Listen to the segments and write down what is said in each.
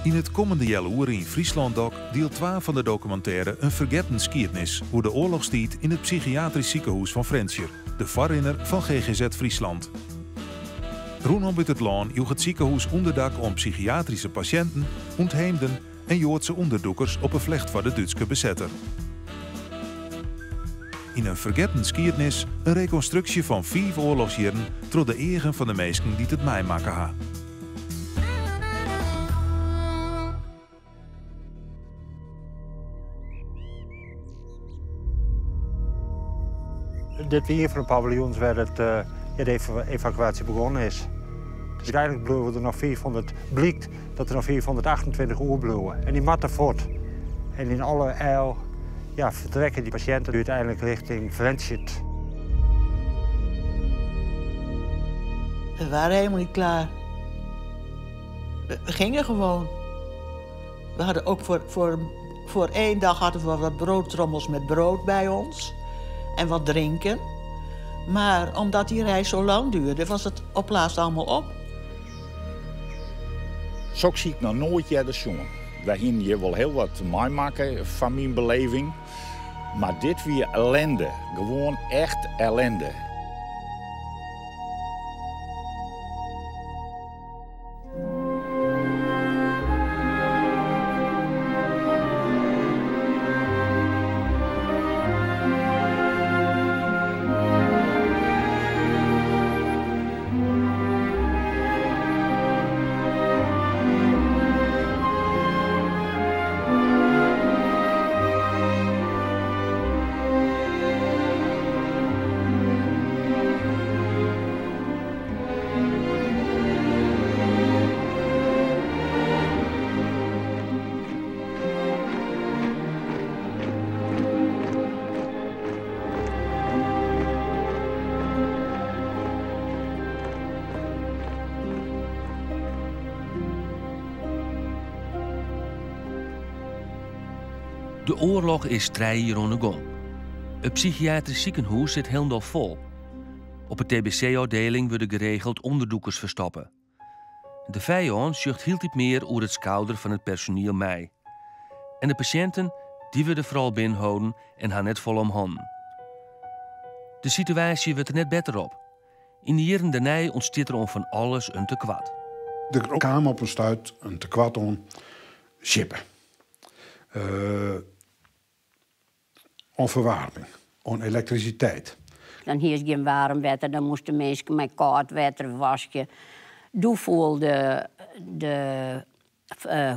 Yn it kommende healoere yn Fryslân Dok diel twa fan de dokumintêre In fergetten skiednis oer de oarlochstiid yn it psychiatrysk sikehûs fan Frjentsjer, de foarrinner fan GGZ Friesland. Rûnom út it lân joech it sikehûs ûnderdak oan psychiatryske pasjinten, ûntheemden en Joadse ûnderdûkers op 'e flecht foar de Dútske besetter. Yn In fergetten skiednis in rekonstruksje fan fiif oarlochsjierren troch de eagen fan de minsken dy't it meimakke ha. Dit wie ien fan de paviljoens wêr't it, de evakuaasje begûn is. Dus úteinlik bliuwe der noch 500, blykt dat der noch 528 oerbliuwe. En dy moatte fuort. En yn allerijl ja, fertrekke dy pasjinten úteinlik rjochting Frjentsjer. We waren helemaal niet klaar. We gingen gewoon. We hadden ook voor één dag hadden we wat broodtrommels met brood bij ons. En wat drinken. Maar omdat die reis zo lang duurde, was het op laatst allemaal op. Soks hie ik noch noait earder sjoen. Wy hiene hjir wol hiel wat meimakke foar myn beleving, mar dit wie ellende, gewoan echt ellende. De oarloch is trije jier oan 'e gong. It psychiatrysk sikehûs sit hielendal fol. Op 'e TBC-ôfdieling wurde geregeld ûnderdûkers ferstoppe. De fijân sjocht hieltyd mear oer it skouder fan it personiel mei. En de pasjinten, dy wurde foaral binnenholden en ha net folle om hannen. De situaasje wurdt der net better op. Yn de jierren dêrnei ûntstiet der oan fan alles in tekoart. Der kaam op in stuit in tekoart oan sjippe, oan ferwaarming, oan elektrisiteit. Dan hiest gjin waarm wetter, dan moasten de minsken mei kâld wetter waskje. Doe foel de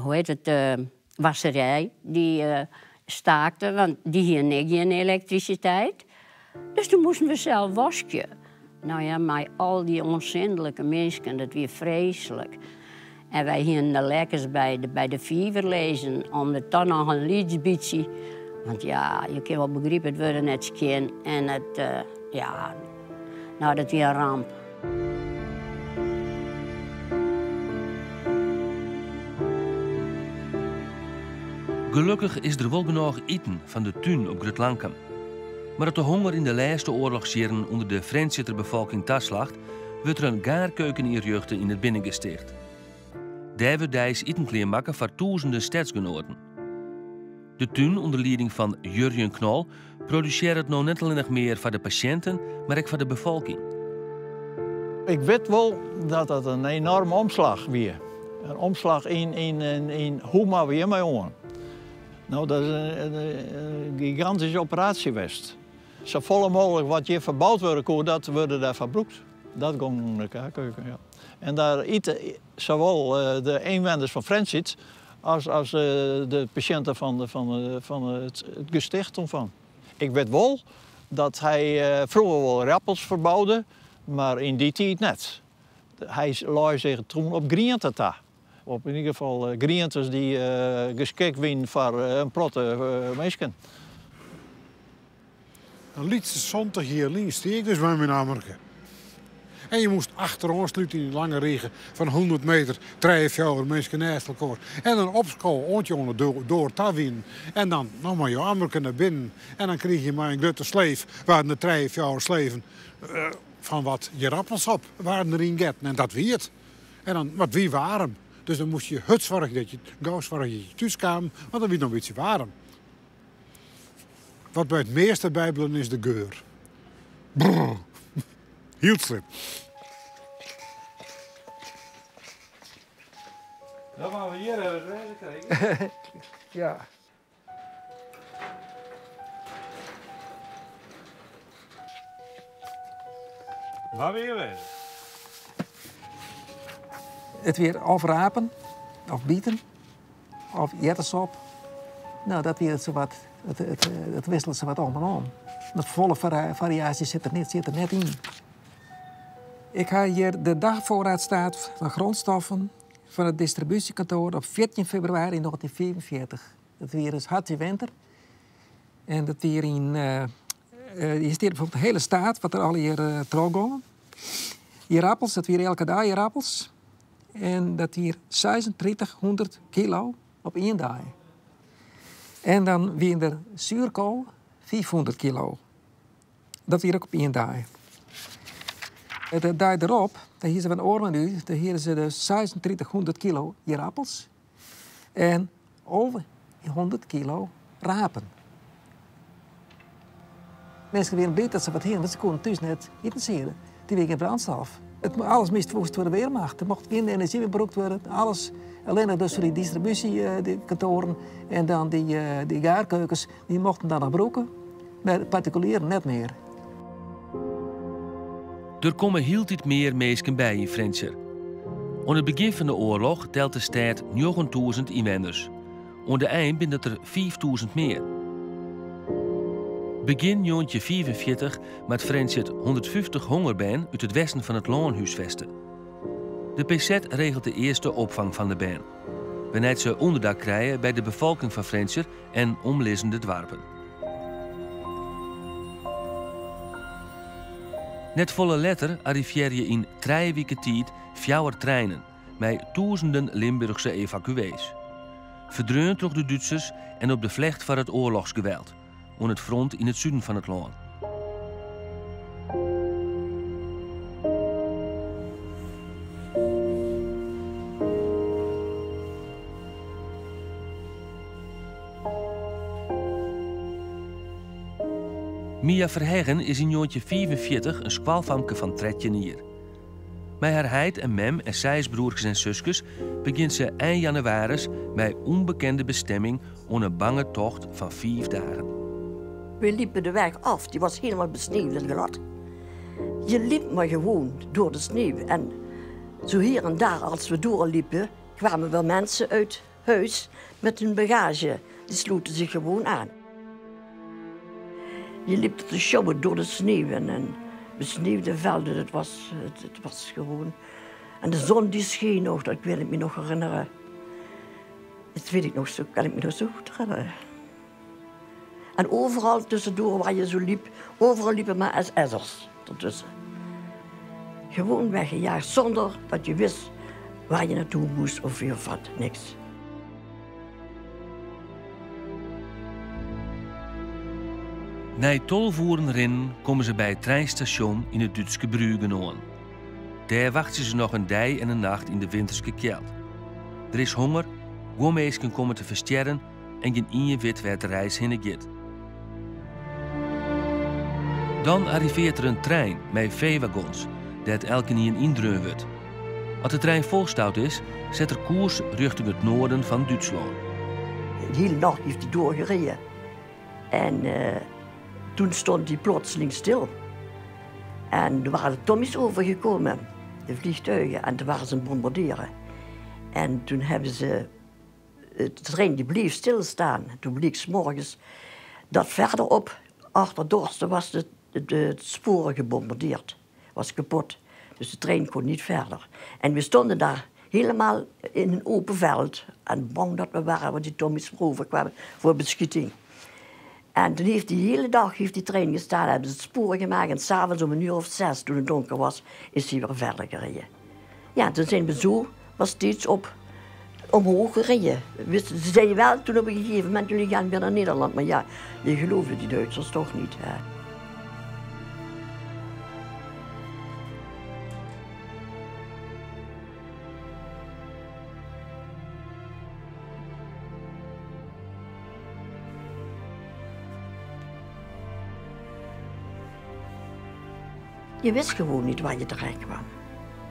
hoe heet it, de wasserij, dy staakte, want dy hiene ek gjin elektrisiteit. Dus toen moasten we sels waskje. No ja, mei al dy ûnsindelike minsken, dat wie freeslik. En wy hiene de lekkens by de fiver lizzen om it toch noch in lyts bytsje, want ja, je kinne wol begripe, it wurde net skjin en it, ja, no dat wie in ramp. Gelokkich is der wol genôch iten fan de tún op Grut Lankum. Mar as de honger yn de lêste oarlochsjierren ûnder de Frjentsjerter befolking taslacht, wurdt der in gaarkeuken ynrjochte yn it binnengesticht. Dêr wurdt deis iten klearmakke foar tûzenen stedsgenoaten. De tún ûnder lieding fan Jurjen Knol produsearret no net allinnich mear foar de pasjinten, mar ek foar de befolking. Ik wit wol dat dat in enorme omslach wie. In omslach yn hoe moatte we hjirmei oan? No, dat is in gigantyske operaasje west. Safolle mooglik wat hjir ferboud wurde koe, dat wurde dêrfoar brûkt. Dat gong yn de gaarkeuken, ja. En dêr ite sawol de ynwenners fan Frjentsjer as de pasjinten fan it gesticht fan. Ik wit wol dat hy froeger wol ierdappels ferboude, mar yn dy tiid net. Hy lei sich toen op griente ta. Op yn ieder gefal grientes dy't geskikt wienen foar in protte minsken. In lytse 70 jier lyn stie ik dus mei myn ammerke. En je moast achteroan slute yn dy lange rige fan 100 meter, trije, fjouwer minsken neist elkoar. En dan opskowe oant je oan de doar ta wienen. En dan noch mei jo ammerke nei binnen. En dan krige je mei in grutte sleef, waarden der trije, fjouwer sleven fan wat ierappels op, waarden deryn getten. En dat wie it. En dan, want wie waarm. Dus dan moast je hurd soargje dat je gau soargje dat je thús kamen, want dan wie it noch in bytsje waarm. Wat my it measte bybleaun is de geur. Brrr. Hiel slim. Dat moatte we hjir even wêze krije. Ja. Waar wil je wêze? It wie of rapen, of biten, of iertesop. No, dat wie it sawat, it, it, it wissele sawat om en om. Dat folle fariaasje sit der net, sit der net yn. Ik ha hjir de dagvoorraadstaat van grondstoffen fan it distribúsjekantoar op 14 febrewaris 1945. Dat wie dus hartje winter. En dat wie yn. Uh, hier stiet bijvoorbeeld de hele staat, wat der allegear uh, trochgongen. Ierappels, dat wie elke dei ierappels. En dat wie 3600 kilo op ien dei. En dan wiene der zuurkool, 500 kilo. Dat wie ek op ien dei. De dei derop, dêr hiene se in oar menu, dêr hiene se dus 3600 kilo ierappels en 1100 kilo rapen. Minsken wiene bliid dat se wat hiene, want se koene thús net itensiede. Der wie gjin brandstof. It, alles moast moast foar de Wehrmacht. Der mocht gjin enerzjy mear brûkt wurde. Alles allinnich dus foar dy distribúsjekantoaren en dan dy, dy gaarkeukens, dy mochten dan noch brûke, mar partikulieren net mear. Der komme hieltyd mear minsken by yn Frjentsjer. Oan it begjin fan de oarloch telt de stêd 9000 ynwenners. Oan de ein binne dat der 5000 mear. Begjin 1945 moat Frjentsjer 150 hongerbern út it westen fan it lân húsfeste. De PZ regelt de earste opfang fan de bern, wêrnei't se ûnderdak krije by de befolking fan Frjentsjer en omlizzende doarpen. Net folle letter arrivearje yn trije wike tiid fjouwer treinen mei tûzenden Limburchse evakuees. Ferdreaun troch de Dútsers en op de flecht foar it oarlochsgeweld oan it front yn it suden fan it lân. Mia Verheggen is yn 1945 in skoalfamke fan 13 jier. Mei har heit en mem en seis broerkes en suskes begjint se ein jannewaris mei ûnbekende bestemming oan in bange tocht fan fiif dagen. We liepen de weg af, die was helemaal besneeuwd en glad. Je liep maar gewoon door de sneeuw. En zo hier en daar, als we doorliepen, kwamen wel mensen uit huis met hun bagage. Die sloten zich gewoon aan. Je liep te sjouwen door de sneeuw en, en besneeuwde velden. Het was, het, het was gewoon... En de zon die scheen nog, dat wil ik me nog herinneren. Dat weet ik nog zo, kan ik me nog zo goed herinneren. En overal tussendoor waar je zo liep, overal liepen maar SS'ers ertussen. Gewoon weggejaagd zonder dat je wist waar je naartoe moest of weer wat, niks. Nei 12 oeren rinnen komme se by it treinstasjon yn it Dútske Brüggen oan. Dêr wachtsje se noch in dei en in nacht yn de winterske kjeld. Der is honger, guon minsken komme te ferstjerren en gjin ien wit wêr't de reis hinne giet. Dan arriveart der in trein mei feewagons dêr't elkenien yndreaun wurdt. As de trein folstoud is, set er koers rjochting it noarden fan Dútslân. De hiele nacht heeft hij doorgereden. En uh, toen stond hij plotseling stil. En er waren de Tommies overgekomen, de vliegtuigen, en toen waren ze aan het bombarderen. En toen hebben ze de trein die bleef stilstaan. Toen bleek 's morgens dat verderop, achter Dorsten, was de, de, de het spoor gebombardeerd. Was kapot. Dus de trein kon niet verder. En we stonden daar helemaal in een open veld. En bang dat we waren, want die Tommies overkwamen voor beschieting. En toen heeft die hele dag heeft die trein gestaan, hebben ze het spoor gemaakt. En s'avonds om een uur of zes, toen het donker was, is hij weer verder gereden. Ja, toen zijn we zo, was steeds op, omhoog gereden. Ze zeiden wel toen op een gegeven moment, jullie gaan weer naar Nederland. Maar ja, je geloofde die Duitsers toch niet. Hè. Je wist gewoon niet waar je terecht kwam.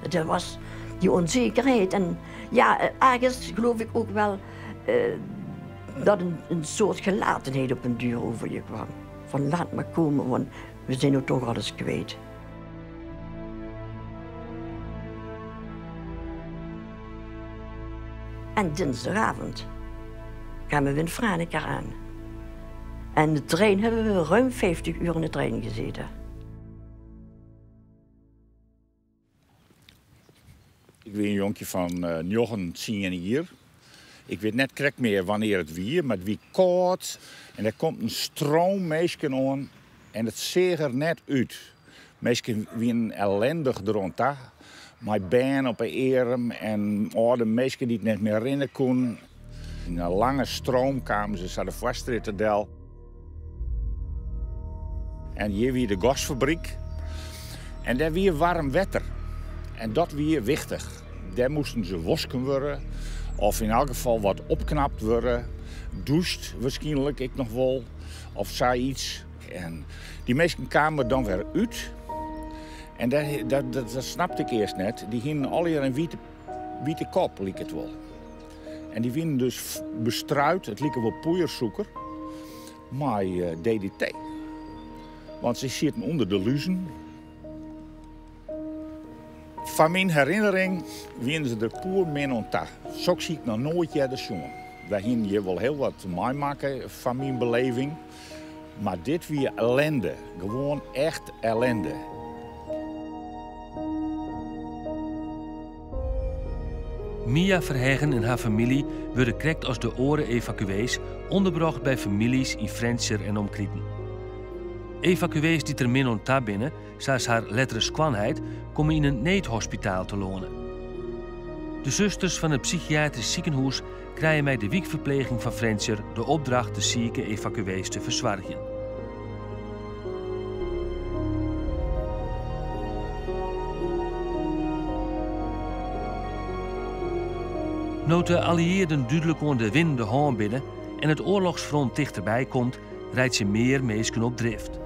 Dat was die onzekerheid. En ja, ergens geloof ik ook wel dat een soort gelatenheid op een duur over je kwam. Van laat maar komen, want we zijn nu toch alles kwijt. En dinsdagavond kwamen we in Franeker aan. En de trein hebben we ruim 50 uur in de trein gezeten. Ik ben een jonkje van 19 jaar. Ik weet net krek meer wanneer het wie, maar het wie koud. En er komt een stroom mensen aan en het ziet er net uit. Mensen wie ellendig eronder. Mijn been op de arm en oude mensen die het net meer rennen konden. In een lange stroom kwamen ze naar de Voorstritterdel. En hier wie de gasfabriek. En daar wie warm wetter. En dat wie wichtig. Daar moesten ze wosken worden. Of in elk geval wat opknapt worden. Doucht waarschijnlijk ik nog wel. Of zoiets. En die mensen kwamen dan weer uit. En dat snapte ik eerst net. Die gingen al hier een witte kop, liep het wel. En die werden dus bestruid, het liep wel poeierzoeker, maar DDT. Want ze zitten onder de luzen. Van mijn herinnering winnen ze er poer min aan toe. Zo zie ik nog nooit eerder zien. Wij gingen hier wel heel wat meemaken van mijn beleving. Maar dit weer ellende. Gewoon echt ellende. Mia Verheggen en haar familie worden krekt als de oren-evacuees onderbracht bij families in Frensjer en omkrieten. Evacuees die er min aan toe binnen, zoals haar lettere skwanheid, komen in een needhospitaal te lonen. De zusters van het psychiatrisch ziekenhuis krijgen bij de wiekverpleging van Frensjer de opdracht de zieke evacuees te verzorgen. Nood de allieerden duidelijk onder de wind de haan binnen en het oorlogsfront dichterbij komt, rijdt ze meer meesken op drift.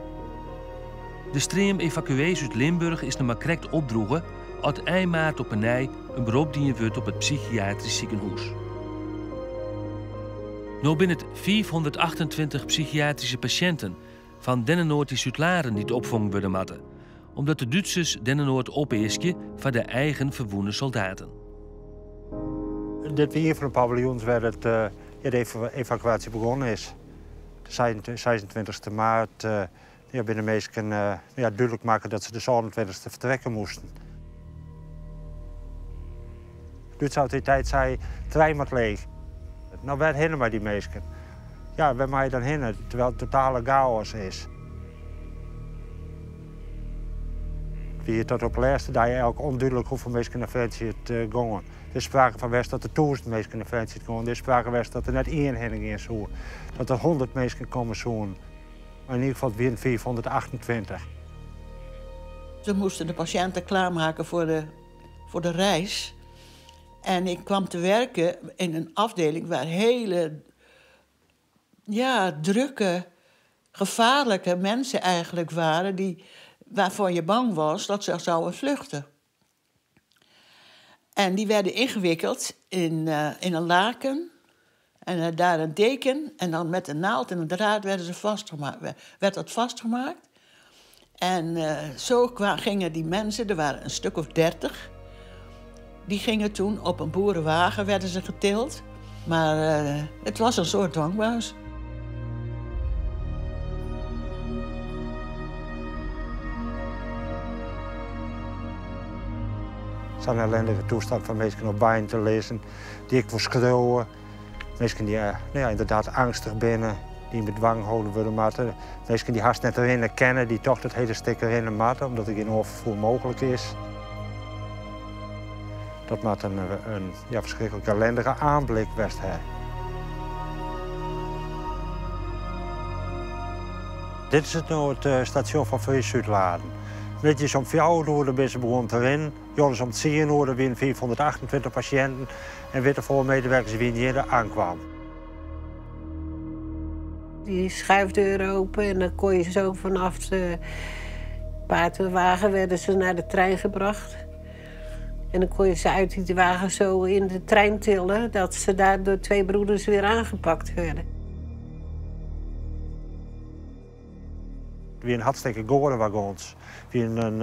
De stream evacuees uit Limburg is nog maar correct opdroegen als eind maart op een nij een beroep dienen wordt op het psychiatrisch ziekenhuis. Nu binnen het 428 psychiatrische patiënten van Dennenoord in Zuidlaren niet opvangen worden matten, omdat de Duitsers Dennenoord opeisken van de eigen verwoende soldaten. Dit weer van de paviljoens waar het, ja, de evacuatie begonnen is. De 26e maart ja, binnen mensen ja, duidelijk maken dat ze de 27e vertrekken moesten. De Duitse autoriteit zei, trein moet leeg. Nou, waar hinnen wij die mensen? Ja, waar mag je dan hinnen, terwijl het totale chaos is. Wie tot op de laatste dag eigenlijk onduidelijk hoeveel mensen naar Frankrijk het gingen. Er is sprake van geweest dat er 1000 mensen naar Frankrijk gingen. Er is sprake geweest dat er net één heen ging zo. Dat er 100 mensen komen zoen. Maar in ieder geval weer 428. Ze moesten de patiënten klaarmaken voor de reis. En ik kwam te werken in een afdeling waar hele, ja, drukke, gevaarlijke mensen eigenlijk waren waarvan je bang was dat ze zouden vluchten. En die werden ingewikkeld in een laken en daar een deken. En dan met een naald en een draad werden ze vastgemaakt, werd dat vastgemaakt. En zo gingen die mensen, er waren een stuk of 30... die gingen toen op een boerenwagen, werden ze getild. Maar het was een soort dwangbuis. Zo'n ellendige toestand van mensen op bijen te lezen, die ik voor schreeuwen. Mensen die nou ja, inderdaad angstig binnen, die in bedwang houden worden moeten. Mensen die haast net erin kennen, die toch dat hele stuk erin moeten, omdat er geen overvoer mogelijk is. Dat maakt een ja, verschrikkelijk ellendige aanblik best hè. Dit is het nou het station van Fries Zuidlaren. Netjes om 4 uur ben ze begonnen te rennen. Joris om 10 uur winnen 428 patiënten en witte volle medewerkers wie niet aankwam. Die schuifdeur open en dan kon je zo vanaf Paard en wagen werden ze naar de trein gebracht. En dan kon je ze uit die wagen zo in de trein tillen... dat ze daar door twee broeders weer aangepakt werden. Wie een hartstikke gore wagons. Wie een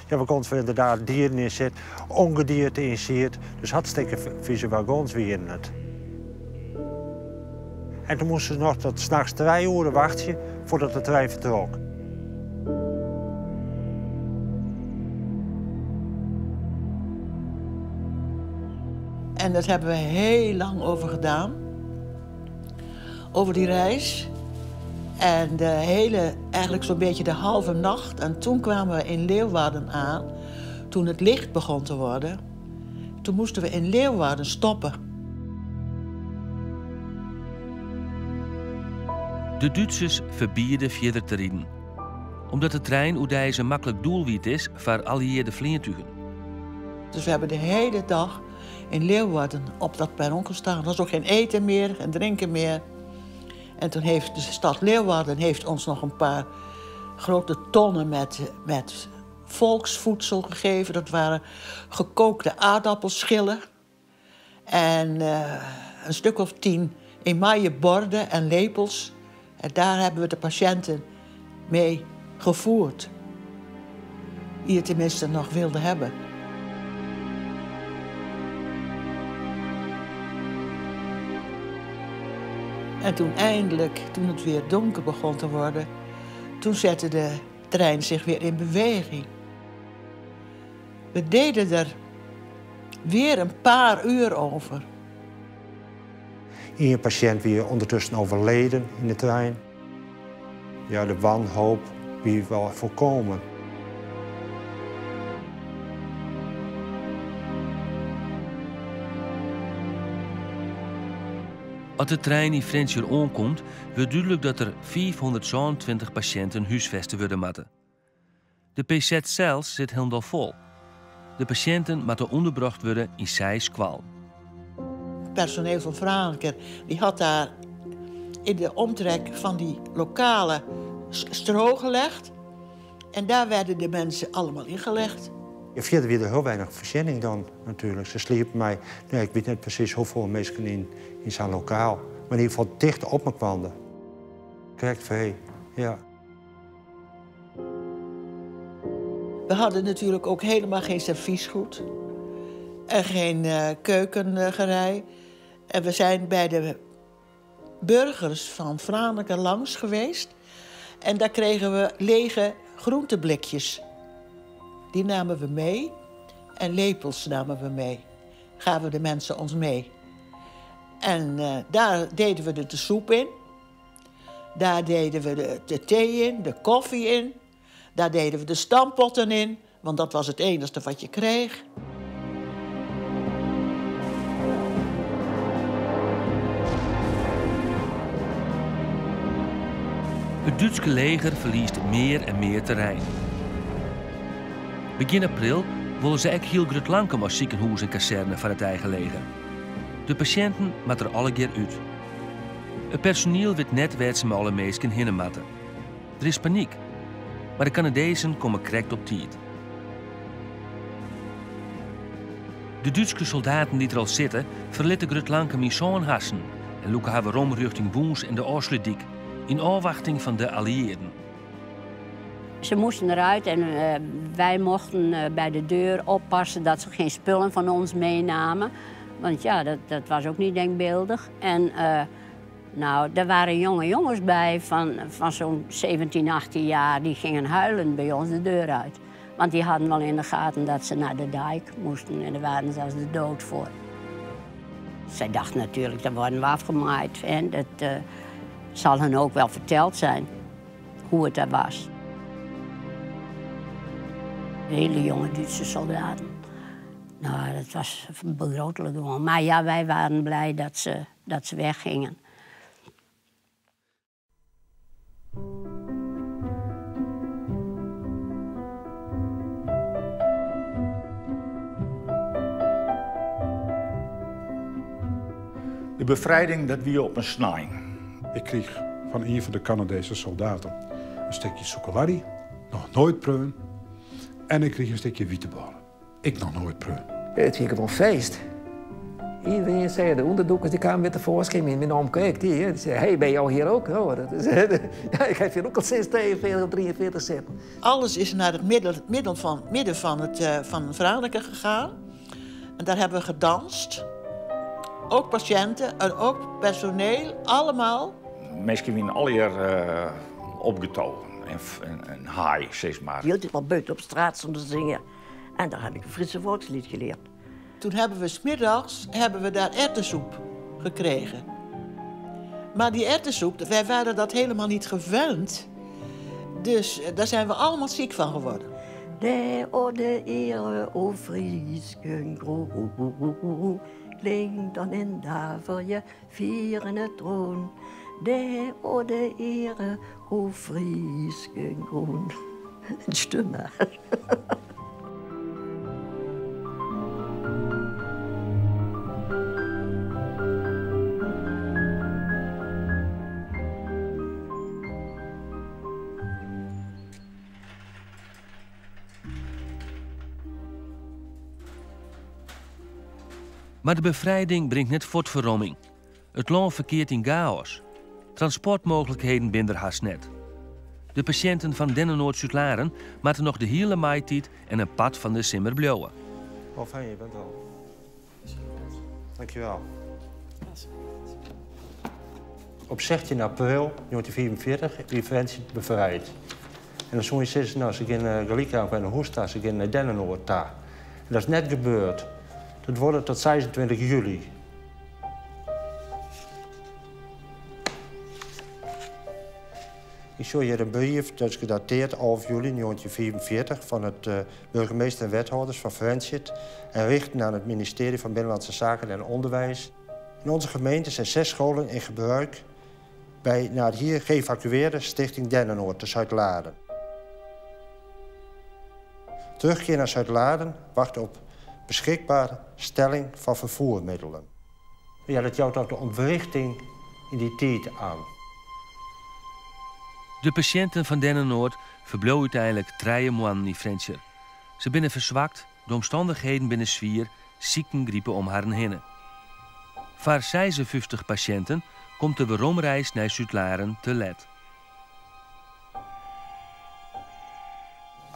ja, wagons waar inderdaad dieren in zit, ongedierte in zit. Dus hartstikke vieze wagons wie in het. En toen moesten ze nog tot 's nachts 2 uur wachten voordat de trein vertrok. En dat hebben we heel lang over gedaan. Over die reis. En de hele, eigenlijk zo'n beetje de halve nacht. En toen kwamen we in Leeuwarden aan. Toen het licht begon te worden. Toen moesten we in Leeuwarden stoppen. De Duitsers verbieden verder te rijden. Omdat de trein oerdijs een makkelijk doelwit is voor allieerde vliegtuigen. Dus we hebben de hele dag in Leeuwarden op dat perron gestaan. Er was ook geen eten meer, geen drinken meer. En toen heeft de stad Leeuwarden ons nog een paar grote tonnen met volksvoedsel gegeven. Dat waren gekookte aardappelschillen. En een stuk of 10 emaille borden en lepels. En daar hebben we de patiënten mee gevoerd. Die het tenminste nog wilden hebben. En toen eindelijk, toen het weer donker begon te worden, toen zette de trein zich weer in beweging. We deden er weer een paar uur over. Eén patiënt weer ondertussen overleden in de trein. Ja, de wanhoop wie wel voorkomen. Als de trein in Frjentsjer aankomt, wordt duidelijk dat er 527 patiënten huisvesten worden moeten. De PZ zelf zit helemaal vol. De patiënten moeten onderbracht worden in 6 kwal. Het personeel van Franeker die had daar in de omtrek van die lokale stro gelegd. En daar werden de mensen allemaal ingelegd. Ja, verder weer er heel weinig voorziening dan natuurlijk. Ze sliepen mij, nee, ik weet niet precies hoeveel mensen in zo'n lokaal. Maar in ieder geval dicht op me kwamen. Correct vee, ja. We hadden natuurlijk ook helemaal geen serviesgoed. En geen keukengerei. En we zijn bij de burgers van Franeker langs geweest. En daar kregen we lege groenteblikjes. Die namen we mee en lepels namen we mee. Gaven de mensen ons mee. En daar deden we de soep in. Daar deden we de thee in, de koffie in. Daar deden we de stampotten in, want dat was het enige wat je kreeg. Het Duitse leger verliest meer en meer terrein. Begin april willen ze ook heel groot Lankum als ziekenhuis en kazerne van het eigen leger. De patiënten moeten er alle keer uit. Het personeel weet net waar ze met alle meesten heen moeten. Er is paniek. Maar de Canadezen komen correct op tijd. De Duitse soldaten die er al zitten, verlitten Grut Lankum in zo'n hassen en loeken haar werom richting Woens en de Afsluitdijk, in afwachting van de allieerden. Ze moesten eruit en wij mochten bij de deur oppassen dat ze geen spullen van ons meenamen. Want ja, dat was ook niet denkbeeldig. En daar waren jonge jongens bij van zo'n 17, 18 jaar. Die gingen huilend bij ons de deur uit. Want die hadden wel in de gaten dat ze naar de dijk moesten. En daar waren ze als de dood voor. Zij dachten natuurlijk, daar worden we afgemaaid. En dat zal hun ook wel verteld zijn hoe het daar was. Hele jonge Duitse soldaten. Dat was begrotelijk gewoon. Maar ja, wij waren blij dat ze weggingen. De bevrijding, dat wie op een snijn. Ik kreeg van een van de Canadese soldaten een stukje chocolade, nog nooit preun. En ik krige in stikje wite bôle. Ik noch noait preaun. It wie gewoan feest. Iedereen sei, de ûnderdûkers die kamen wer tefoarskyn. Myn omke ek, dy sei, hey, ben je al hier ook? Oh, dat is, ja, ik ha hjir ek al sinds 42 of 43 sitten. Alles is naar het midden, van, midden van, het, van Franeker gegaan. En daar hebben we gedanst. Ook patiënten en ook personeel, allemaal. Minsken wiene allegear opgetogen en high, sis mar. Hieltyd mar buiten op straat stonden te zingen. En daar heb ik een Friese volkslied geleerd. Toen hebben we 's middags hebben we daar erwtensoep gekregen. Maar die erwtensoep, wij waren dat helemaal niet gewend. Dus daar zijn we allemaal ziek van geworden. De o de ere o Frysken groen, klinkt dan in daverje vierende troon. De o de ere o Frysken groen. Stimme. Mar de befrijding bringt net fuort ferromming. It lân ferkeart yn gaos. Transportmooglikheden binne der hast net. De pasjinten fan Dennenoord Súdlaren moatte noch de hiele maitiid en in part fan de simmer bliuwe. Oh, fijn, je bent er al. Dankjewel. Op 16 april 1945 wie Frjentsjer befrijd. En dan soe je sizze, no, se gean gelyk wer nei hûs ta, se gean nei Dennenoord ta. En dat is net gebeurd. Dat duorre tot 26 july. Ik sjoch hjir in brief, dat is gedateerd 11 july 1945 fan it burgemeester en wethâlders fan Frjentsjer en richten aan het ministerie van Binnenlandse Zaken en Onderwijs. In onze gemeente zijn zes scholen in gebruik bij naar hier geëvacueerde Stichting Dennenoord te Zuidlaren. Terugkeer naar Zuidlaren wacht op beschikbare stelling van vervoermiddelen. Ja, dat jout ook de ontwrichting yn dy tiid oan. De pasjinten fan Dennenoord ferbliuwe úteinlik 3 moannen yn Frjentsjer. Se binne ferswakt, de omstannichheden binne swier, sykten gripe om harren hinne. Foar 56 pasjinten komt de weromreis nei Súdlaren te let.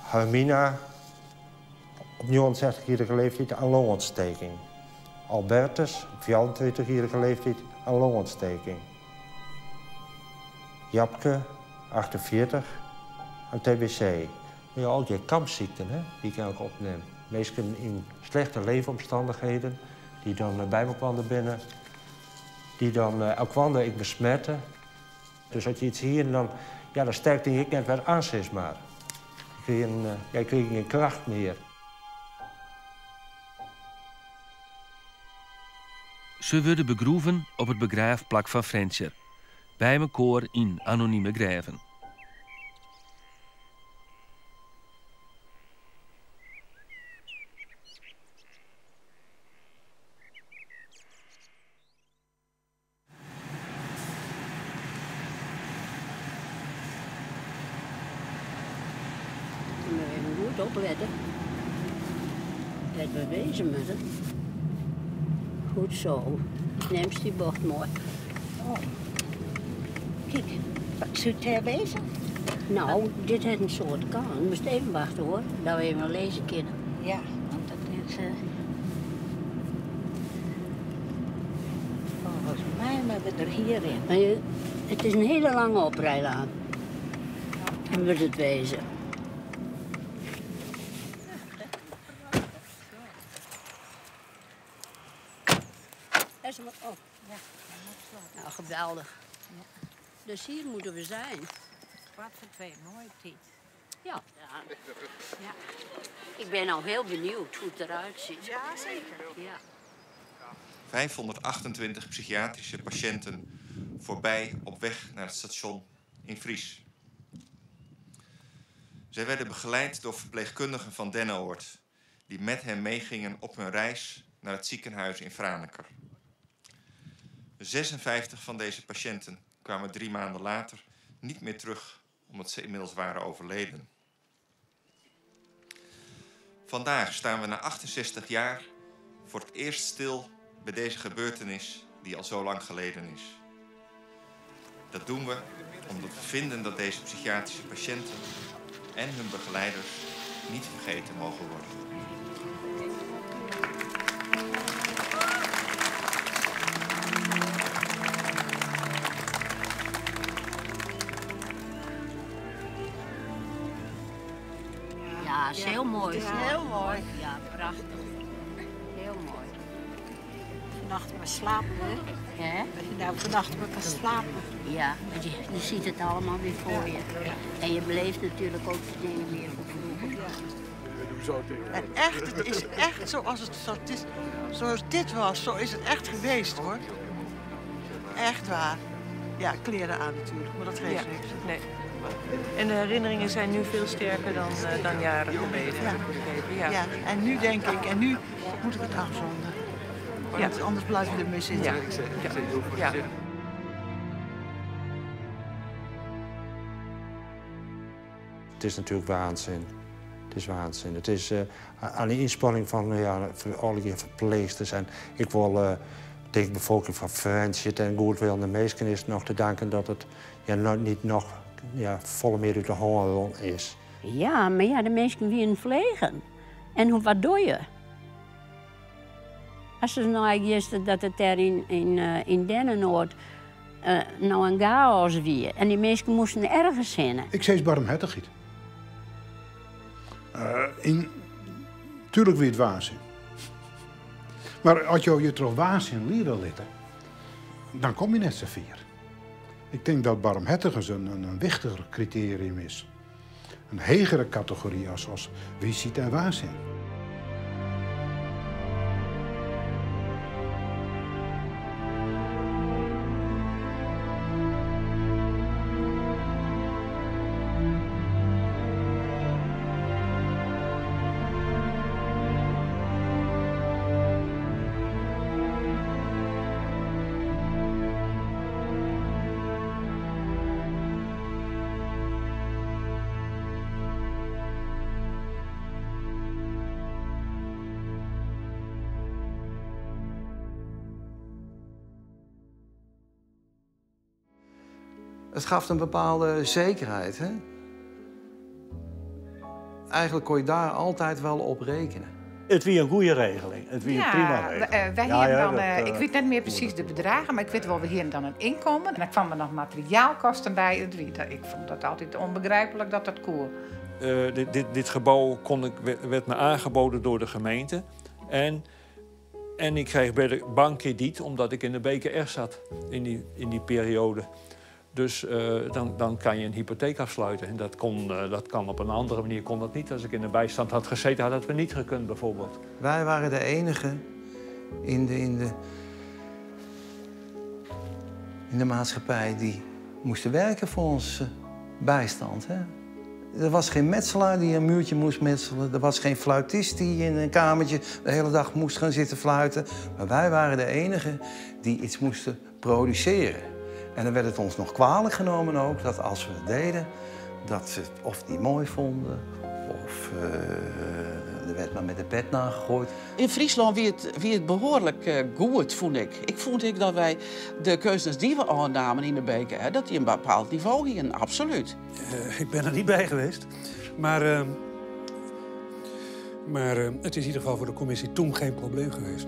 Hermina, op 69-jierrige leeftiid in longontsteking. Albertus, op 24-jierrige leeftiid in longontsteking. Japke, 48, aan TBC. Ja, al dy kampsykten hè, dy't ik ek opnim. Minsken yn slechte leefomstannichheden, dy't dan by elkoar binne, dy't dan elkoar ek besmette. Dus as je iets hienen, dan, ja, dan sterkte ik net wer oan, sis mar. Ik krige, ja, ik krige gjin kracht mear. Se wurde begroeven op it begraafplak fan Frjentsjer, by mekoar yn anonime grêven. Moet even goed opletten. Dat we wezen moeten. Goed zo. Neemt die bocht mooi. Oh. Kijk, soe it dêr wêze? No, dit hat in soad kant. Moatst even wachte hoor, dat we even lêze kinne. Ja, want dat is. Folgens my moatte we der hjir yn. Maar it is in hiele lange oprijlaan. Dan wurdt it wêze. Oh. Ja, Nou, geweldig. Dus hier moeten we zijn. 1:45, mooi op tijd. Ja. Ja. Ja. Ik ben al heel benieuwd hoe het eruit ziet. Ja, zeker. Ja. 528 psychiatrische patiënten voorbij op weg naar het station in Vries. Zij werden begeleid door verpleegkundigen van Dennenoord, die met hen meegingen op hun reis naar het ziekenhuis in Franeker. 56 van deze patiënten kwamen 3 maanden later niet meer terug, omdat ze inmiddels waren overleden. Vandaag staan we na 68 jaar voor het eerst stil bij deze gebeurtenis die al zo lang geleden is. Dat doen we omdat we vinden dat deze psychiatrische patiënten en hun begeleiders niet vergeten mogen worden. Ja, is heel mooi. Het is heel mooi. Ja, prachtig. Heel mooi. Vannacht maar slapen, hè? Hè? Dat je nou vannacht maar kan slapen. Ja, want je ziet het allemaal weer voor je. En je beleeft natuurlijk ook de dingen weer van vroeger. En echt, het is echt zoals, het, zoals, dit, zoals dit was, zo is het echt geweest, hoor. Echt waar. Ja, kleren aan natuurlijk, maar dat geeft Ja, niks. Nee. En de herinneringen zijn nu veel sterker dan jaren geleden, heb ik begrepen. Ja. Ja, en nu denk ik, en nu moet ik het afronden. Want anders blijf je ermee zitten. Ja. Ja. Het is natuurlijk waanzin. Het is waanzin. Het is aan de inspanning van ja, alle keer verpleegsters. En ik wil tegen de bevolking van Frensje en goed wil de meesten is nog te danken dat het ja, nog niet nog ja, volle meer uit de hand is. Ja, maar ja, de mensen wie vliegen. En hoe, wat doe je? Als ze nou gisteren dat het daar in Dennenoord nou een chaos was. En die mensen moesten ergens heen. Ik zeg barmhartigheid. Tuurlijk wie het waanzin. Maar als je je toch waanzin leren litten, dan kom je net zo ver. Ik denk dat barmhartigheid een wichtiger criterium is. Een hegere categorie als wie ziet en waanzin. Het gaf een bepaalde zekerheid, hè? Eigenlijk kon je daar altijd wel op rekenen. Het wie een goede regeling. Het wie een prima regeling. Wij Ja, hier ja, dan, dat, ik weet net meer precies de bedragen, maar ik weet wel, we hier dan een inkomen. En dan kwamen er nog materiaalkosten bij. Ik vond dat altijd onbegrijpelijk dat dat koer. Dit gebouw werd me aangeboden door de gemeente. En ik kreeg bij de bank krediet omdat ik in de BKR zat in die periode. Dus dan kan je een hypotheek afsluiten. En dat kan op een andere manier kon dat niet. Als ik in de bijstand had gezeten, had dat we niet gekund bijvoorbeeld. Wij waren de enigen in de maatschappij die moesten werken voor onze bijstand. Hè? Er was geen metselaar die een muurtje moest metselen. Er was geen fluitist die in een kamertje de hele dag moest gaan zitten fluiten. Maar wij waren de enigen die iets moesten produceren. En dan werd het ons nog kwalijk genomen ook, dat als we het deden, dat ze het of niet mooi vonden, of er werd maar met de pet nagegooid. In Friesland wie het behoorlijk goed, vond ik. Ik vond ik dat wij de keuzes die we aannamen in de beker, hè, dat die een bepaald niveau gingen, absoluut. Ik ben er niet bij geweest, maar het is in ieder geval voor de commissie toen geen probleem geweest.